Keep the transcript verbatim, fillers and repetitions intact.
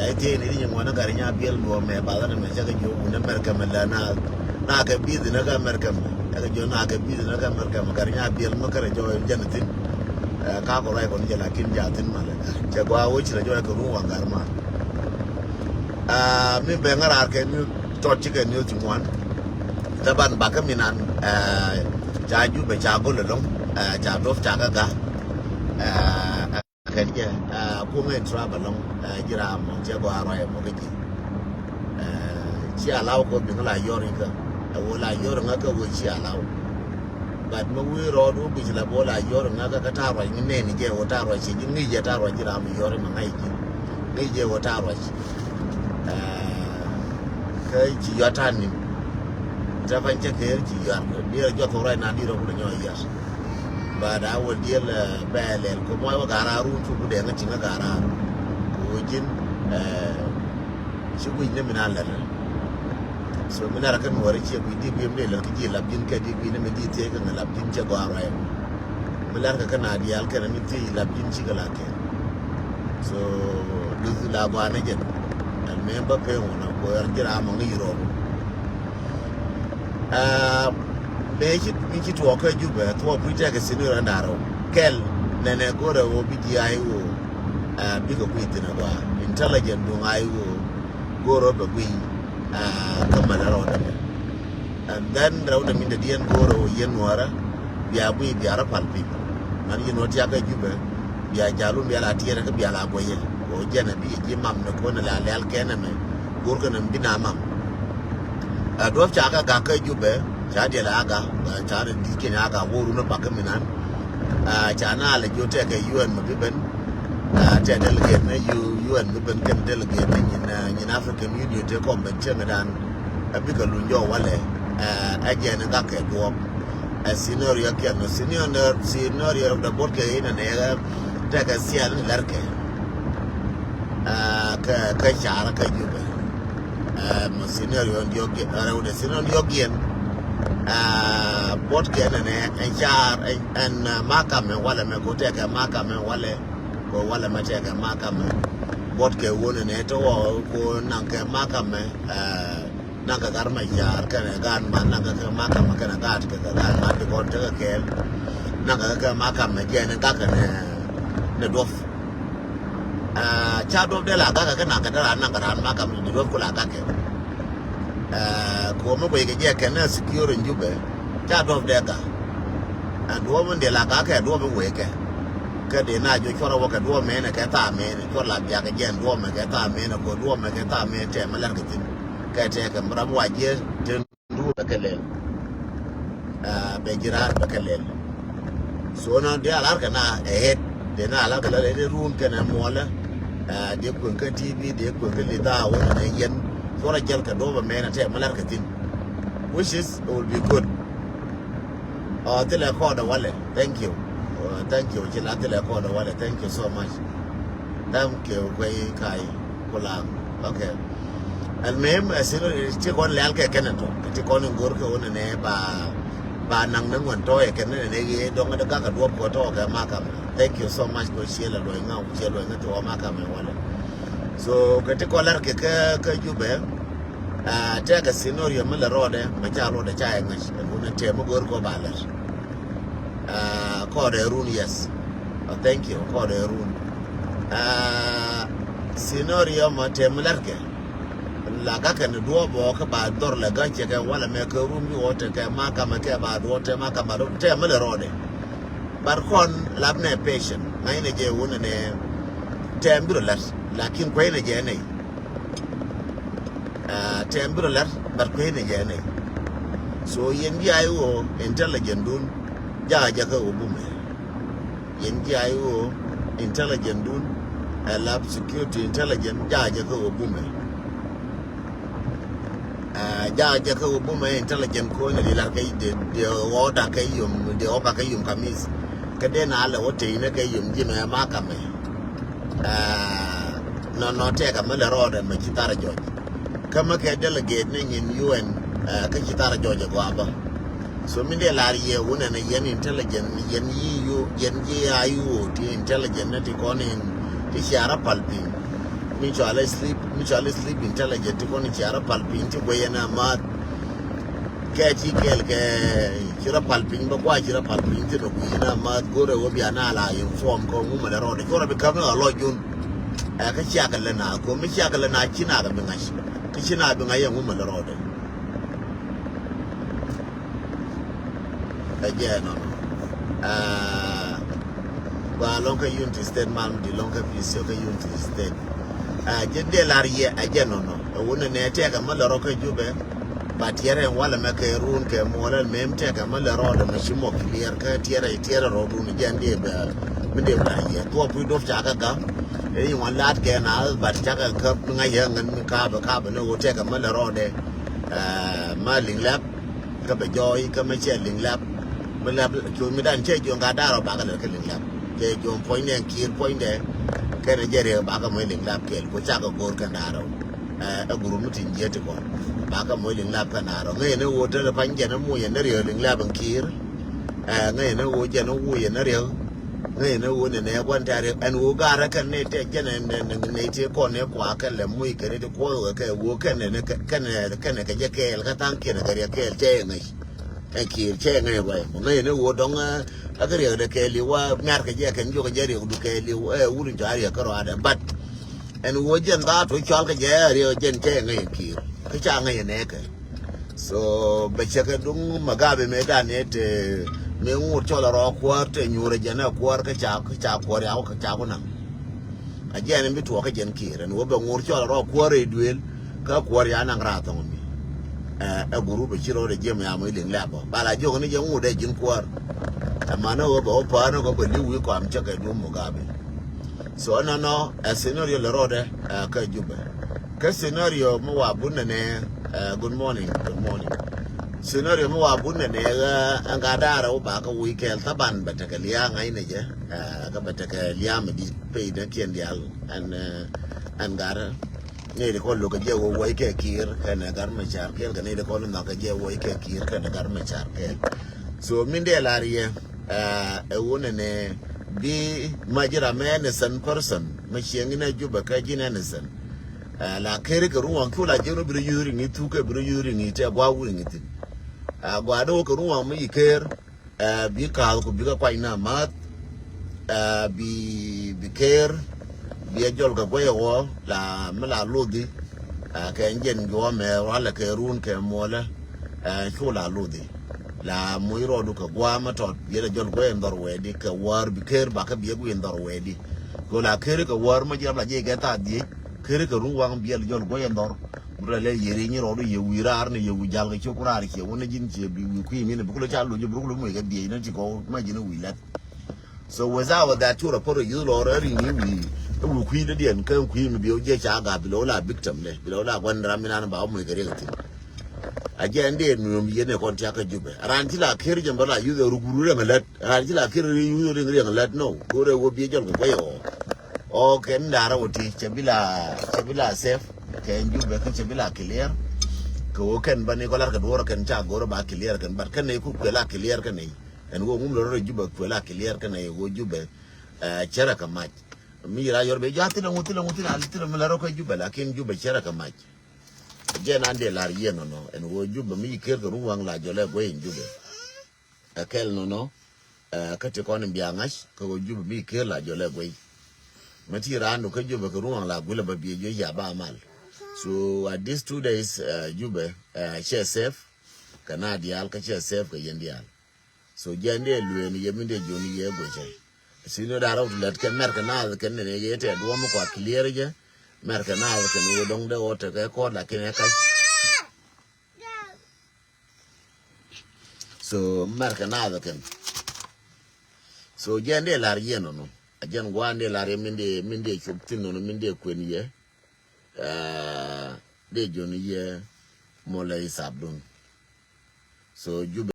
Ɛ thiec ni ti nyin ŋuan ni Gari Nyabiɛl duɔ̱ɔ̱p mɛ bath ni mɛ cɛ kɛ jiök wun America mɛ lɛ na, na kɛ bi̱th ni kä America mɛ. Cɛ kɛ jiök na kɛ bi̱th ni kä America mɛ Gari Nyabiɛl mɛ kärɛ jɔɔc jɛn thi̱n. Ɛ, ka kɔ ruac kɔn jɛ lakin ja thi̱n malɛ. Cɛ gɔaa wec ci la jɔɔc kɛ run waŋ gar ma. Aa, mi bɛ ŋäraar kɛ ni tɔt ci kɛ ni ti ŋuan. Thaban bakä mi nan, ɛ, ca Jubɛ ca go̱l ɛlɔ̱ŋ, ɛ, ca duɔ̱p ca kä ga. Ɛ, Kɛn jɛ, aa, kuŋ in trap alɔŋ, aa, ji̱ ram mɔ cɛ gɔaa ruac mɔ kä ji̱. Aa, ci alaw kɔ biŋ la yɔr in kä. Ɛ wä la yɔr in kä wä ci alaw. But mɛ wi̱i̱ rɔɔd wä guic la bä la yɔr in kä kä ta̱a̱ ruac ŋi̱n nɛn jɛ wä ta̱a̱ ruac ci ji̱ ŋi̱i̱c jɛ ta̱a̱ ruac ji̱ ram yɔr in mɛ ŋa̱c ji̱. Ŋi̱i̱c jɛ wä ta̱a̱ ruac. Aa, kä ci yɔr ta̱a̱ ni̱n. Tɛ pa̱ny cɛ ker ci yɔr. Diɛɛr jɔth wä ruac na di̱i̱r rɔ kulɛ nyɔ yɔr. But a wä diel, eh, bɛ lɛl kɛ mɔc wä ga̱ra̱r wun cu ku dɛŋ a ciŋ a ga̱ra̱r. Kɛ wä ji̱n, eh, ci guic ni mi na lɛt. So mi lar kɛ mi wä ri ciɛ guic di guic mi lɛl kɛ ji̱ lap ji̱n kɛ di guic ni mi di thiec kɛ ŋɛ lap ji̱n cɛ gɔaa ruac. Mi lar kɛ kɛ na diaal kɛn mi thiec lap ji̱n ci kɛ la kɛ. So duth la gɔaa ni jɛn. Ɛn mi bä pee wun a kuäär ji̱ ram a ŋi̱i̱c rɔɔdu. Aa, mëë ci, mi ci tuɔɔk kä Jubɛ, tuɔɔk kui̱ tɛkɛ scenario rɛn da̱ŋ rɛw. Kɛl nɛnɛ go̱rɛ ɣöö bi ji̱ I O, aa, bikɛ kui̱ thi̱n agɔaa. Intelligent duŋ I O go̱rɛ ɣöö bɛ guiy, aa, kä mɛlɛ rɔɔdɛ mɛ. And then rɛwdɛ min dɛ diɛn go̱rɛ ɣöö yɛn Nuäärä bia guiy bia rɔ pal piny. Man yɛn Nuäärä tiakä Jubɛ, bia jalun bia la tiɛɛrɛ kä bia la guɛyɛ. Kɛ ɣöö jɛn a bikɛ ji̱ mam ni kɔn a la lɛl kɛn ɛmɛ. Go̱rkɛ ni bi na mam. Ɛ, duɔ̱p ca kɛ gak kä Jubɛ, ca diɛl a gak, ɛ, ca ni di̱t kiɛn a gak wä run a bakä mi nan. Ɛ, ca na lɛ jiö tɛkɛ U N mi bi ben. Ɛ, tɛ delegate ni U-, U N mi ben kɛn delegate ni nyin, ɛ, nyin African Union tɛ kɔn ben cieŋ dan. Ɛ bikɛ luny jɔk walɛ. Ɛ, ɛ jɛn gak kɛ duɔ̱p. Ɛ scenario kiɛn nɔ, scenario, scenario dee bot kɛ inɛ nɛ, ɛ, tɛkɛ siɛl ni lɛr kɛ. Ɛ, kɛ, kɛ car kä Jubɛ. Ɛ, mɔ scenario diɔk, ɛ, rɛwdɛ scenario diɔk yɛn. Ɛ, bot kɛ nɛ nɛ, ɛn car, ɛn, ɛn, ɛ, makamɛ walɛ mɛ ko tɛkɛ makamɛ walɛ, ko walɛ mɛ tɛkɛ makamɛ. Bot kɛ wonɛ nɛ tɔ wɔ ko naŋ kɛ makamɛ, ɛ, Naŋ kɛ gat Macar kɛnɛ gaat man, naŋ kɛ kɛ makamɛ kɛnɛ gaat kɛ kɛ gaat man ti kɔn tekɛ kɛɛl. Naŋ kɛ kɛ makamɛ jɛn ni gakɛ nɛ, nɛ duɔp. Aa, ca duɔp dee la gakɛ kɛ naŋ kɛ dee la naŋ kɛ raan makamɛ ni duɔp ku la gakɛ. Aa, kuɔmɛ kuec kɛ jɛ kɛn nɛ secure in Jubɛ. Ca duɔp dee gak. Aa, duɔp in dee la gakɛ duɔp in wekɛ. Kä dee na jɔ cuɔrɛ wä kɛ duɔp mɛnɛ kɛ thaa mɛnɛ cuɔr la biakɛ jɛn duɔp mɛ kɛ thaa mɛnɛ kɛ duɔp mɛ kɛ thaa mɛnɛ tɛmɛ lɛr kɛ thin. Kɛ tɛkɛ mi ram wa jiɛ tin duut bɛ kɛ lɛl. Aa, bɛ ji̱ raar bɛ kɛ lɛl. So na dee a lar kɛ na ɛ het dee na a lar kɛ la rɛy run kɛnɛ muɔlɛ. Aa, dee kueŋ kä T V dee kueŋ kä lidhaa wä nɛ yɛn. Cuɔrɛ jɛl kɛ duɔ̱p ɛmɛ nɛ tɛk mi lar kɛ thi̱n. Which is it will be good. Ɔ, thilɛ kɔɔdɛ walɛ. Thank you. Ɔ, thank you. Ci la thilɛ kɔɔdɛ walɛ. Thank you so much. Thank you. Guey kai kulaŋ. Okay. Almuhim, ɛ, sino ti kɔn lɛl kɛ kɛnɛ tɔ. Ti kɔn in go̱r kɛ wun nɛ ba, ba naŋ ni ŋuan tɔ yɛ kɛnɛ nɛ yɛ dɔŋ de gakɛ duɔp kɔ tɔ kɛ makamɛ. Thank you so much kɔ ciɛ la luɔy ŋaw, ciɛ luɔy ŋaw ti wä makamɛ walɛ. So kɛ ti kɔn lɛr kɛ kɛ, kɛ Jubɛ. Aa, tɛkɛ scenario mi lɛ rɔɔdɛ mɛ ca rɔɔdɛ ca yɛ ŋa̱c ɛn wun ɛ tɛm mi go̱r kɔ ba lɛr. Aa, kɔɔdɛ run, yes. Ɔ, thank you, kɔɔdɛ run. Aa, scenario mɔ tɛm mi lɛr kɛ la gakɛ ni duɔɔp ɔ kɛ ba dhɔr lɛ ga̱cɛ kɛ walɛ mɛ kɛ run bi wä tɛ kɛ makamɛ kɛ ba duɔɔp tɛ makamɛ run tɛm mi lɛ rɔɔdɛ. But kɔn lap nɛ patient ŋa̱cnɛ jɛ wun nɛ tɛm bi rɔ lɛr lakin kuecnɛ jɛ nɛy. Aa, tɛm bi rɔ lɛr, but kuecnɛ jɛ nɛy. So yɛn ji̱ I O intelligent dun jakä jɛ kä wä bumɛ. Yɛn ji̱ I O intelligent dun, ɛ lap security intelligent jakä jɛ kä wä bumɛ. Aa, jakä jɛ kä wä bumɛ intelligent kɔn ni lar kɛ dee, dee ɣɔɔda kɛ yom, dee ɣɔɔda kɛ yom kamis. Kä dee na lɛ wä tey ni kɛ yom ji̱ mɛ makamɛ. Aa, nɔnɔ tɛkɛ mi lɛ rɔɔdɛ mɛ ci thar jɔc. Kä mi kɛ delegate ni nyin U N, aa, kä ci thar jɔc ɛ gɔaa bä. So min dee lar yɛ wun ɛn yɛn intelligent, yɛn yi yo, yɛn yi I O ti intelligent ni ti kɔn in ti cia rɔ pal piny. Mi cɔal i̱ sleep, mi cɔal i̱ sleep intelligent ti kɔn ci a rɔ pal piny ti guɛy ɛn a math. Kɛ ci kɛl kɛ ci rɔ pal piny bä kua ci rɔ pal piny ti nɔ guiy ɛn a math go̱rɛ wä bia na la inform kɛ ŋu mɛ lɛ rɔɔdɛ. Cua rɔ bi käm ni ɣä lɔc jun. Ɛ kä ciakɛ lɛ na kɔ mi ciakɛ lɛ na ci na kɛ bi ŋa̱c. Kä ci na bi ŋa̱c ɛ ŋu mɛ lɛ rɔɔdɛ. Ɛ jɛ nɔnɔ. Aa, gua lɔŋ kä Unity State, mal mi di lɔŋ kä P C O kä Unity State. Aa, jɛ dee lar yɛ, ɛ jɛ nɔnɔ. Ɛ wunɛ nɛ tɛkɛ mä lɛ rɔ kä Jubɛ. Ba tiɛrɛ walɛ mɛ kɛ run kɛ muɔlɛ mɛ mi tɛkɛ mä lɛ rɔ dɛ mɛ ci mɔ clear kä tiɛrɛ, tiɛrɛ rɔ dun jɛ dee bɛ mi dee lar yɛ. Tuɔ pui dop ca kä gam. Ɛ yi ŋuan lat kɛ na, ba cakɛ kä mi ŋa̱c yɛ ŋän mi kaabɛ, kaabɛ ni wä tɛkɛ mä lɛ rɔ dɛ. Aa, ma liŋ lɛp. Kä bɛ jɔɔy kä mɛ cɛ liŋ lap. Mi lap cuun mi dan cɛ juɔ̱ŋ ka da̱r ɔ bakɛ lɛr kä liŋ lap. Cɛ juɔ̱ŋ puɔ̱nydɛ kiir puɔ̱nydɛ. Kɛnɛ jɛ riɛk bakɛ mɔc liŋ lap kɛɛl ku cakɛ go̱o̱r kɛn da̱r ɔ. Ɛ, ɛ gurup mi tin jiɛ ti kɔn bakɛ mɔc liŋ lap kɛn da̱r ɔ. Ŋäcɛ ni ɣöö te lɛ pa̱ny jɛn ni muc yɛn ni riɛk liŋ lap in kiir. Ɛ, ŋäcɛ ni ɣöö jɛn ni wuc yɛn ni riɛk. Ŋäcɛ ni ɣöö ni nɛ gua̱n tɛ̈r ɛn ɣöö ga̱rä kɛn ni tɛ̈ jɛn ɛn nɛy ti kɔn ni kua kɛn lɛ muc kɛn ni ti kuɔth ɣä kɛ ɣöö kɛn ni kɛn kɛ jɛ kɛɛl kä tha̱a̱ŋ kiɛn kɛ riɛk kɛɛl cɛ yɛ ŋäc. Ɛn kiɛɛl cɛ yɛ ŋäc ruac mɔ ŋäcɛ ni ɣöö dɔ̱ŋ ɛ kɛ riɛk dɛ kɛɛl i̱ wa mia̱r kɛ jɛ kɛn jiök kɛ jɛ riɛk du kɛɛl i̱ ɛ wut in cɔa riɛk kä ruaadɛ. But ɛn ɣöö jɛn dhaat wä cɔal kɛ jɛ riɛk jɛn cɛ yɛ ŋäc ɛn kiɛɛl kä ca ŋäc ɛn ɛkɛ. So bɛ cɛ kɛ duŋ Mugabe mëë dan ni te mëë ŋut cɔl rɔ kuäär te nyuur jɛn ɛ kuäär kä ca kä ca kuäär ya kä ca ku naŋ. A jɛn bi tuɔɔk kä jɛn kiɛɛr ɛn wä bɛ ŋut cɔl rɔ kuäär rɛy duëël kä kuäär ya naŋ raar thɔŋ mi. Ɛ, ɛ gurup ɛ ci rɔɔdɛ jiɛm ya mi liŋ lɛp ɔ. Bala jiök ni jɛ ŋut ɛ ji̱n kuäär. Ɛ man ɛ wä bɛ wä päär ni kɔ bɛ li̱w wi̱i̱ kɔam cɛ kɛ duŋ Mugabe. So ɛnɔnɔ ɛ scenario lɛ rɔɔdɛ ɛ kä Jubɛ. Kä scenario mi wa bun nɛnɛ, ɛ, good morning, good morning. Scenario mi wa bun nɛnɛ ɛ ɛn ka da̱rɛ wä ba kä wi̱i̱ kɛɛl thaban bɛ tekɛ lia̱a̱ ŋa̱cnɛ jɛ, ɛ, kä bɛ tekɛ lia̱a̱ mi di̱t pey däkiɛn diaal ɛn, ɛ, ɛn garä. Nɛy ti kɔn lo̱k kɛ jɛ wä wäc kɛ kiir kɛnɛ gar mɛ ca̱r kɛɛl kɛ nɛy ti kɔn nhɔk kɛ jɛ wäc kɛ kiir kɛnɛ gar mɛ ca̱r kɛɛl. So min dee lar yɛ, ɛ, ɛ wun ɛnɛ bi ma ji̱ ram mɛ innocent person mɛ cieŋ inɛ Jubɛ kä ji̱n innocent. Ɛ, la ker kɛ ruɔ̱ŋ cu la ji̱n bi rɔ yuth riŋ i̱ thuk kɛ bi rɔ yuth riŋ i̱ tɛ gua̱a̱k wi̱i̱ riŋ i̱ thi̱n. Ɛ, gua̱a̱k dee wä kɛ ruɔ̱ŋ mi yi ker, ɛ, bi ka̱a̱th ku bikɛ kuany na ma̱th. Ɛ, bi, bi ker bi ɛ jɔl kɛ guɛy ɛ ɣɔɔ la mi la lodhi. Ɛ, kɛ ɛn jɛn juɔ̱ɔ̱mɛ rualɛ kɛ run kɛ muɔlɛ. Ɛ, cu la lodhi la muc rɔɔdu kɛ gua̱a̱ mɛ tɔt biɛ lɛ jɔl guɛy in dhɔr wɛɛdi kɛ wäär bi ker bakä biɛ guiy in dhɔr wɛɛdi. Kɛ la ker kɛ wäär mɛ ji̱ ram la jiɛc kɛ thaak dhiec ker kɛ run waŋ biɛ lɛ jɔl guɛy in dhɔr. Wurɛ lɛ yeri nyi rɔɔdu yɛ wi̱i̱ raar ni yɛ wi̱i̱ jal kɛ cok raar ciɛ wun ni ji̱n ciɛ bi wi̱i̱ kui̱ min bi kulɛ ca luc bi kulɛ muc kɛ dhiec ni ti kɔ ma ji̱n wi̱i̱ lɛth. So without that cu rɔ pär rɔ yuth lɔr ɛ ri̱ŋ i̱ wi̱i̱ ɛ wi̱i̱ kui̱ dädiɛn kä kui̱ mi bi wä jiɛ ca gap bi lɛ wä la victim dɛ bi lɛ wä la gua̱n ram mi nan ba wä muc kɛ riɛk thi̱n. A jɛ ɛn dee nuɔ̱m yɛn ɛ kɔn tiak kä Jubɛ. Raan ci la ker jɛ bä la yuth ɛ ruk ruk riɛŋ lät. Raan ci la ker yuth ɛ riɛŋ lät no. Go̱rɛ wä bi jɔl kɛ kuɛy ɔ. Ɔ kɛn da̱rä wä ti cɛ bi la cɛ bi la safe. Kɛn Jubɛ kä cɛ bi la clear. Kɛ wä kɛn bä ni kɔ lar kɛ duɔr kɛn ca go̱rɛ ba clear kɛn but kɛn nɛy ku kuɛ la clear kɛn nɛy. Ɛn wä ŋum lɛ rɔ Jubɛ kuɛ la clear kɛn nɛy wä Jubɛ. Ɛ, cɛ rɛ kɛ mac. Mi ra yɔr bɛ jɔ a thilɛ ŋu thilɛ ŋu thilɛ a thilɛ mi la rɔ kɛ Jubɛ lakin Jubɛ cɛ rɛ kɛ mac. Jɛ nan dee lar yɛ nɔnɔ ɛn ɣöö Jubɛ mi yi ker kɛ run waŋ la jɔlɛ guey in Jubɛ. Ɛ kɛl nɔnɔ, ɛ, kä ti kɔn in bia ŋa̱c kä ɣöö Jubɛ mi yi ker la jɔlɛ guey. Mɛ ti raan du kä Jubɛ kɛ run waŋ la guilɛ bä biɛ juec ya ba mal. So at these two days, ɛ, Jubɛ, ɛ, cɛ safe kɛ na diaal kä cɛ safe kɛ yɛn diaal. So jiɛn dee lueen yɛ min dee jon yɛ guecɛ. Sino da rɔw ti lɛt kɛ mɛr kɛ naath kɛn nɛn yɛ tɛ duɔm kua clear jɛ. Mɛr kɛ naath kɛn wä dɔŋ dee wä tekɛ kɔɔt lakin ɛ kac. So mɛr kɛ naath kɛn. So jiɛn dee lar yɛ nɔnɔ. A jiɛn guan dee lar yɛ min dee, min dee cop thin nɔnɔ, min dee kuen yɛ. Aa, dee jon yɛ mɔlɛ isabdun. So Jubɛ